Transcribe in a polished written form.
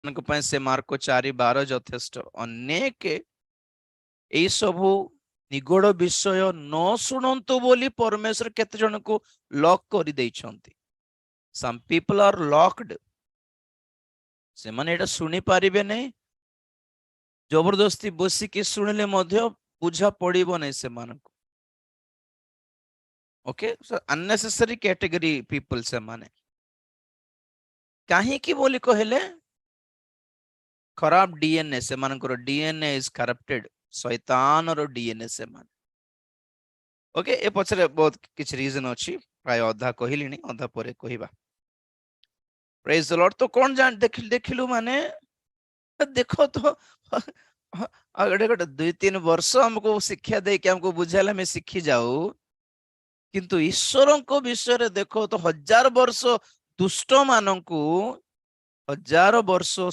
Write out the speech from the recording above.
ମାନଙ୍କ ପାଇଁ ସେ ମାର୍କ 4:12 ଯଥେଷ୍ଟ। ଅନେକ ଏଇ ସବୁ ନିଗୂଢ଼ ବିଷୟ ନ ଶୁଣନ୍ତୁ ବୋଲି ପରମେଶ୍ୱର କେତେ ଜଣଙ୍କୁ ଲକ୍ କରିଦେଇଛନ୍ତି। Some people are locked. ସେମାନେ ଏଇଟା ଶୁଣି ପାରିବେ ନାହିଁ। ଜବରଦସ୍ତି ବସିକି ଶୁଣିଲେ ମଧ୍ୟ ବୁଝା ପଡିବ ନାହିଁ ସେମାନଙ୍କୁ। ଓକେ, ଅନନେସେସରି କ୍ୟାଟେଗୋରୀ ପିପଲ ସେମାନେ। କାହିଁକି ବୋଲି କହିଲେ ଖରାପ ଡିଏନଏ ସେମାନଙ୍କର। DNA is corrupted. ଶୈତାନର ଡିଏନଏ ସେମାନେ। ଓକେ, ଏ ପଛରେ ବହୁତ କିଛି ରିଜନ ଅଛି। ପ୍ରାୟ ଅଧା କହିଲିଣି, ଅଧା ପରେ କହିବା। ପ୍ରେଜ ଦ ଲର୍ଡ। ତ କଣ ଜାଣି ଦେଖିଲୁ ମାନେ ଦେଖ ତ, ଆଉ ଗୋଟେ ଗୋଟେ 2-3 ବର୍ଷ ଆମକୁ ଶିକ୍ଷା ଦେଇକି ଆମକୁ ବୁଝାଇଲେ ଆମେ ଶିଖି ଯାଉ। କିନ୍ତୁ ଈଶ୍ୱରଙ୍କ ବିଷୟରେ ଦେଖ ତ, 1000 ବର୍ଷ ଦୁଷ୍ଟ ମାନଙ୍କୁ 1000 ବର୍ଷ